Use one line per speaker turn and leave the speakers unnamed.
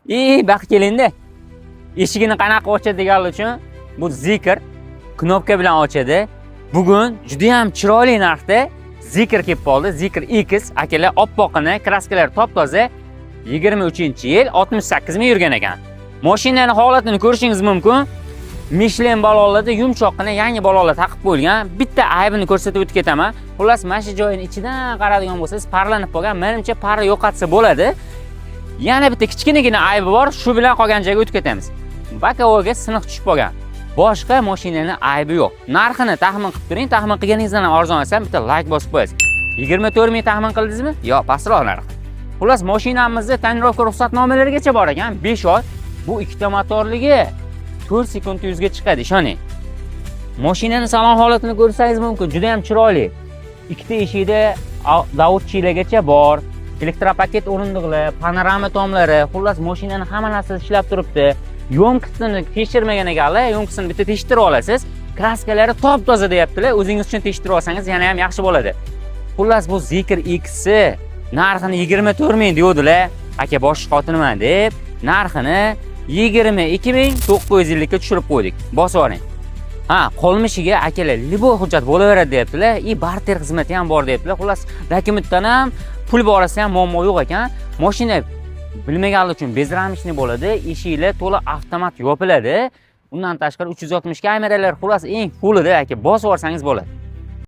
И baxt kelindi. Eshigini qanaqa ochadi deganlar uchun bu Zeekr knopka bilan ochadi. Bugun juda ham chiroyli narxda Zeekr kelib qoldi. Zeekr X, akalar, oppoqini, краска lari top-toza. 23-yil, 68 ming yurgan ekan. Mashinani holatini ko'rishingiz mumkin. Michelin balonlarda yumshoqqina yangi balonlar taqib qo'yilgan. Bitta aybini ko'rsatib o'tib ketaman. Xullas, mana shu joyini ichidan qaradigan bo'lsangiz, parlanib qolgan. Menimcha, pari yo'qotsa bo'ladi. Yana bitta kichkinagina aybi bor, shu bilan qolgan joyga o'tib ketamiz. Боковой ga siniq tushib qolgan. Boshqa mashinani aybi yo'q. Narxini taxmin qilib turing, taxmin qilganingizdan ham arzon esa bitta like bosib qo'yasiz. 24 ming taxmin qildingizmi? Yo'q, pastroq narx. Xullas, mashinamizda тонировка ruxsatnomalarigacha bor ekan, 5 oy. Bu ikkita motorligi 4 sekundda 100 ga chiqadi, ishoning. Mashinani salon holatini ko'rsangiz mumkin, juda ham chiroyli. Ikkita eshikda доводчик largacha bor. Электропакет o'rindiqlar, panorama tomlari, xullas, mashinani hamma narsasi ishlab turibdi. Ёмкость ini tekshirmagan ekanlar, ёмкость ini bitta tekshirib olasiz. Краска lari top-toza deyaptilar. O'zingiz uchun tekshirib olsangiz yana ham yaxshi bo'ladi. Xullas, bu Zeekr X narxini 24 ming deyodilar. Aka, boshqa xotiniman deb narxini 22 950 ga tushirib qo'ydik. Bosib oling. Ha, qolmishiga, akalar, любой hujjat bo'laveradi deyaptilar. И barter xizmati ham bor deyaptilar. Xullas, dokumentdan ham, pul borasida ham muammo yo'q ekan. Mashina bilmaganlar uchun безрамочный bo'ladi. Eshiklar to'la avtomat yopiladi. Undan tashqari 360 kameralar, xullas, eng fullida, aka, bosib yuborsangiz bo'ladi.